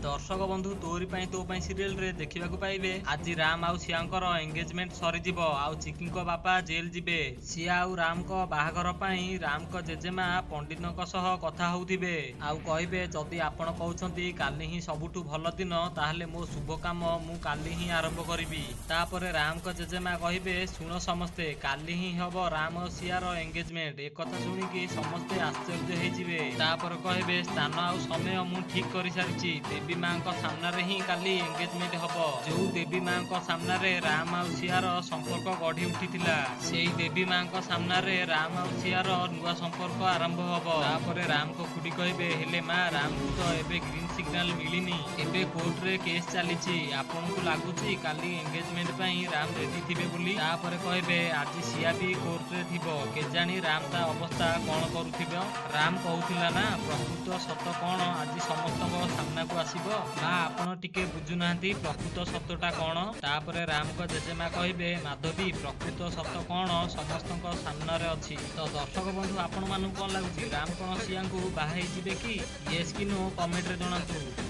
ଦର୍ଶକ ବନ୍ଧୁ, ତୋରି ପାଇଁ ତୋ ପାଇଁ ସିରିଏଲରେ ଦେଖିବାକୁ ପାଇବେ ଆଜି ରାମ ଆଉ ସିଆଙ୍କର ଏଙ୍ଗେଜମେଣ୍ଟ ସରିଯିବ ଆଉ ଚିକିଙ୍କ ବାପା ଜେଲ ଯିବେ। ସିଆ ଆଉ ରାମଙ୍କ ବାହାଘର ପାଇଁ ରାମଙ୍କ ଜେଜେମା ପଣ୍ଡିତଙ୍କ ସହ କଥା ହଉଥିବେ ଆଉ କହିବେ, ଯଦି ଆପଣ କହୁଛନ୍ତି କାଲି ହିଁ ସବୁଠୁ ଭଲ ଦିନ, ତାହେଲେ ମୋ ଶୁଭ କାମ ମୁଁ କାଲି ହିଁ ଆରମ୍ଭ କରିବି। ତାପରେ ରାମଙ୍କ ଜେଜେମା କହିବେ, ଶୁଣ ସମସ୍ତେ, କାଲି ହିଁ ହବ ରାମ ଆଉ ସିଆର ଏଙ୍ଗେଜମେଣ୍ଟ। ଏକଥା ଶୁଣିକି ସମସ୍ତେ ଆଶ୍ଚର୍ଯ୍ୟ ହେଇଯିବେ। ତାପରେ କହିବେ, ସ୍ଥାନ ଆଉ ସମୟ ମୁଁ ଠିକ କରିସାରିଛି, ଦେବୀ ମାଙ୍କ ସାମ୍ନାରେ ହିଁ କାଲି ଏଙ୍ଗେଜମେଣ୍ଟ ହବ। ଯୋଉ ଦେବୀ ମାଙ୍କ ସାମ୍ନାରେ ରାମ ଆଉ ସିଆର ସମ୍ପର୍କ ଗଢି ଉଠିଥିଲା, ସେଇ ଦେବୀ ମାଙ୍କ ସାମ୍ନାରେ ରାମ ଆଉ ସିଆର ନୂଆ ସମ୍ପର୍କ ଆରମ୍ଭ ହବ। ତାପରେ ରାମଙ୍କ ଖୁଡି କହିବେ, ହେଲେ ମା, ରାମକୁ ତ ଏବେ ଗ୍ରୀନ ସିଗ୍ନାଲ ମିଳିନି, ଏବେ କୋର୍ଟରେ କେସ୍ ଚାଲିଛି, ଆପଣଙ୍କୁ ଲାଗୁଛି କାଲି ଏଙ୍ଗେଜମେଣ୍ଟ ପାଇଁ ରାମ ରେଡି ଥିବେ ବୋଲି? ତାପରେ କହିବେ, ଆଜି ସିଆ ବି କୋର୍ଟରେ ଥିବ, କେଜାଣି ରାମ ତା ଅବସ୍ଥା କଣ କରୁଥିବ। ରାମ କହୁଥିଲା ନା ପ୍ରକୃତ ସତ କଣ ଆଜି ସମସ୍ତଙ୍କ ସାମ୍ନାକୁ ଆସିବ। ମା, ଆପଣ ଟିକେ ବୁଝୁନାହାନ୍ତି ପ୍ରକୃତ ସତଟା କଣ? ତାପରେ ରାମଙ୍କ ଜେଜେମା କହିବେ, ମାଧବୀ, ପ୍ରକୃତ ସତ କଣ ସମସ୍ତଙ୍କ ସାମ୍ନାରେ ଅଛି। ତ ଦର୍ଶକ ବନ୍ଧୁ, ଆପଣ ମାନଙ୍କୁ କଣ ଲାଗୁଛି, ରାମ କଣ ସିଆଙ୍କୁ ବାହା ହେଇଯିବେ କି? ୟେସ୍ କି ନୋ କମେଣ୍ଟରେ ଜଣାନ୍ତୁ।